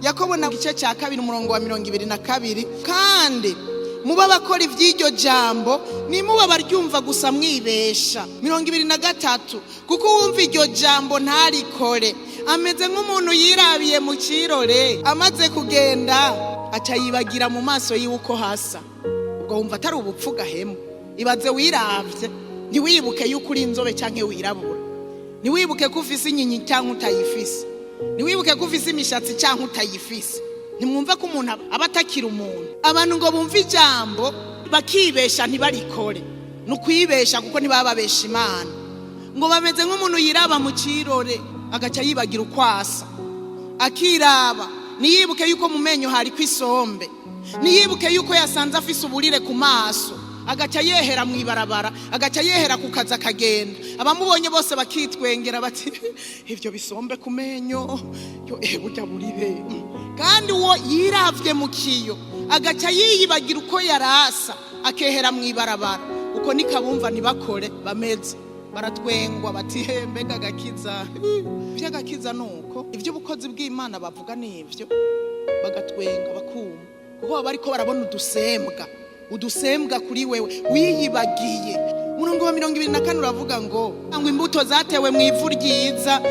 Yakobo na gice cya 2, umurongo wa 22: "Kandi muba abakora iby'iryo jambo, nimuba baryumva gusa mwibesha." 23: "Kuko uwumva iryo jambo ntarikore ameze nk'umuntu yirabiye mu kirore, amaze kugenda aca yibagira mu maso yiwe uko hasa." Ubwo wumva atari ubupfu gahemu? Ibaze wiravye ntiwibuke yuko uri inzobe canke wirabura, ntiwibuke ko ufise inyinya cyangwa utayifise, ntiwibuke ko ufise imishatsi cyangwa utayifise. Ntimwumva ko umuntu aba atakira umuntu? Abantu ngo bumve ijambo bakibesha ntibarikore, ni ukwibesha kuko ntibaba babesha Imana. Ngo bameze nk'umuntu yiraba mu kirore agaca yibagira uko asa, akiraba ntiyibuke yuko mu menyo hari ko isombe, ntiyibuke yuko yasanze afise uburire ku maso, agaca yehera mu ibarabara, agaca yehera ku kazi, akagenda, abamubonye bose bakitwengera bati: "Ibyo bisombe ku menyo yo, burya burire." Kandi uwo yiravye mu kiyo agaca yiyibagira uko yarasa, akehera mu ibarabara, uko nikabumva ntibakore bameze, baratwengwa bati: "He, mbega agakiza!" Iby'agakiza ni uko, iby'ubukozi bw'Imana bavuga ni ibyo, bagatwenga bakuma, kuko baba bariko barabona udusembwa, udusembwa kuri wewe wiyibagiye. Umurongo wa 24 uravuga ngo imbuto zatewe mu ivu ryiza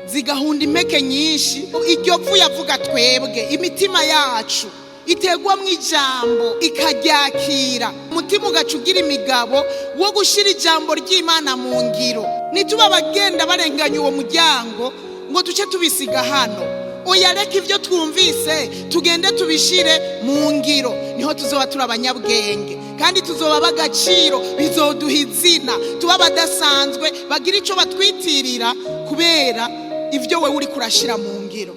zigahunda impeke nyinshi. Iryo vu yavuga twebwe, imitima yacu itegwa mu ijambo ikaryakira, umutima ugaca ugira imigabo wo gushyira ijambo ry'Imana mu ngiro. Ntituba abagenda barenganya uwo muryango ngo duce tubisiga hano. Oya, reka ibyo twumvise tugende tubishire mu ngiro, niho tuzoba turi abanyabwenge kandi tuzoba b'agaciro, bizoduha izina, tuba abadasanzwe, bagira icyo batwitirira kubera ibyo wowe uri kurashyira mu ngiro.